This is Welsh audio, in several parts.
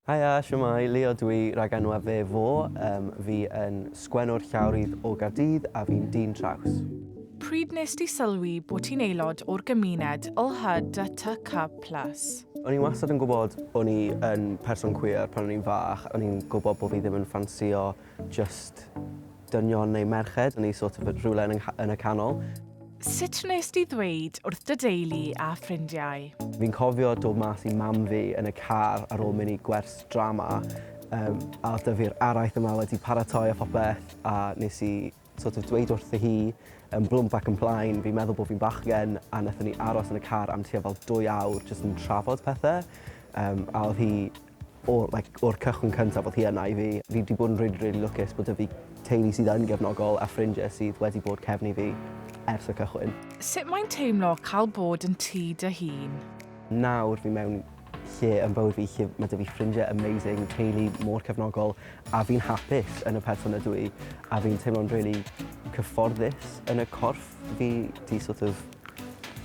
Haia, shwmae, Leo dw i, rhagenw a fe fo. Um, fi yn sgwennwr llawrydd o Gaerdydd a fi'n dyn traws. Pryd nes di sylwi bod ti'n aelod o'r gymuned LHDTC+. O'n i wastad yn gwybod o'n i yn person queer pan o'n i'n fach. O'n i'n gwybod bod fi ddim yn ffansïo just dynion neu merched. O'n i sort of rhywle yn, yn y canol. Sut wnes di ddweud wrth dy deulu a ffrindiau? Fi'n cofio dod mas i mam fi yn y car ar ôl mynd i gwers drama um, a oedd 'da fi'r araith yma wedi paratoi a phopeth a nes i sort of dweud wrthi hi yn blwmp ac yn plaen, fi'n meddwl bod fi'n bachgen a wnaethon ni aros yn y car am tua fel dwy awr jyst yn trafod pethau um, a oedd hi o'r, like, o'r cychwyn cyntaf oedd hi yna i fi. Fi wedi bod yn really, really lwcus bod 'da fi teulu sydd yn gefnogol a ffrindiau sydd wedi bod cefn i fi ers y cychwyn. Sut mae'n teimlo cael bod yn ti dy hun? Nawr fi mewn lle yn bywyd fi lle mae 'da fi ffrindiau amazing, teulu mor cefnogol a fi'n hapus yn y person ydw i a fi'n teimlo'n really cyfforddus yn y corff fi 'di sort of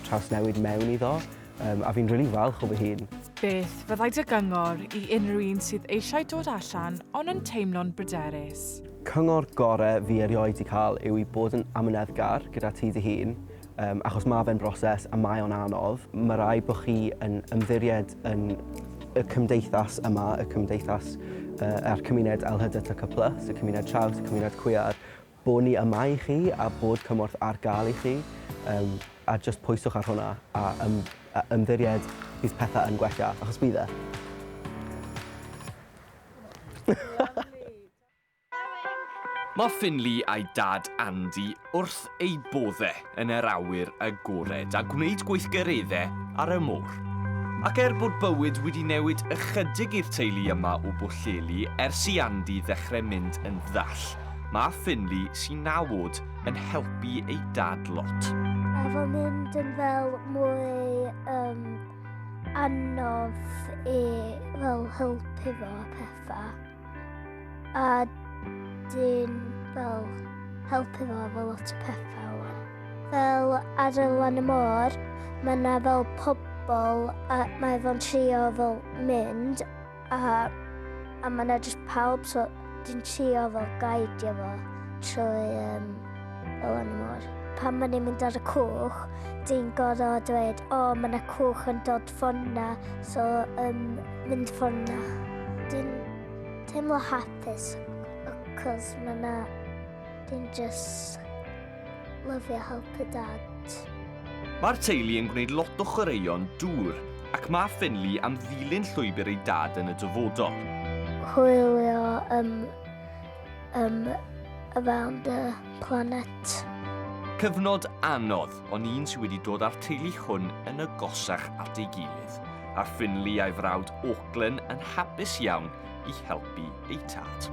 trawsnewid mewn iddo. Um, a fi'n rili falch o fy hun. Beth fyddai dy gyngor i unrhyw un sydd eisiau dod allan ond yn teimlo'n bryderus? Cyngor gore fi erioed 'di cael yw i bod yn amyneddgar gyda ti dy hun, um, achos mae fe'n broses a mae o'n anodd. Mae rai bod chi yn ymddiried yn y cymdeithas yma, y cymdeithas uh, a'r cymuned LHDTC+, y cymuned traws, y cymuned cwiar, bod ni yma i chi a bod cymorth ar gael i chi, um, a just pwyswch ar hwnna a, ym, a ymddiried bydd pethau yn gwella, achos bydd e. Mae Finley a'i dad Andy wrth eu bodde yn yr awyr agored a gwneud gweithgareddau ar y môr. Ac er bod bywyd wedi newid ychydig i'r teulu yma o Bwllheli ers i Andy ddechrau mynd yn ddall, mae Finley, sy'n naw oed, yn helpu ei dad lot. Mae fo'n mynd yn fel mwy um, anodd i fel helpu fo a pethau. A dyn fel helpu fo efo lot o pethau wan. Fel ar y lan y môr, mae yna fel pobl a mae fo'n trio fel mynd a, a mae yna jyst pawb so dwi'n trio fel gaidio fo trwy um, y lan y môr. Pan mae ni'n mynd ar y cwch, dwi'n gorfod dweud, o, oh, mae yna cwch yn dod ffordd na, so um, mynd ffordd na. Dwi'n teimlo hapus, cos mae yna, dwi'n just lyfio helpu dad. Mae'r teulu yn gwneud lot o chwaraeon dŵr, ac mae Finley am ddilyn llwybr ei dad yn y dyfodol. Hwylio um, um, around the planet. Cyfnod anodd, ond un sydd wedi dod â'r teulu hwn yn agosach at ei gilydd, a Finley a'i frawd Auckland yn hapus iawn i helpu eu tad.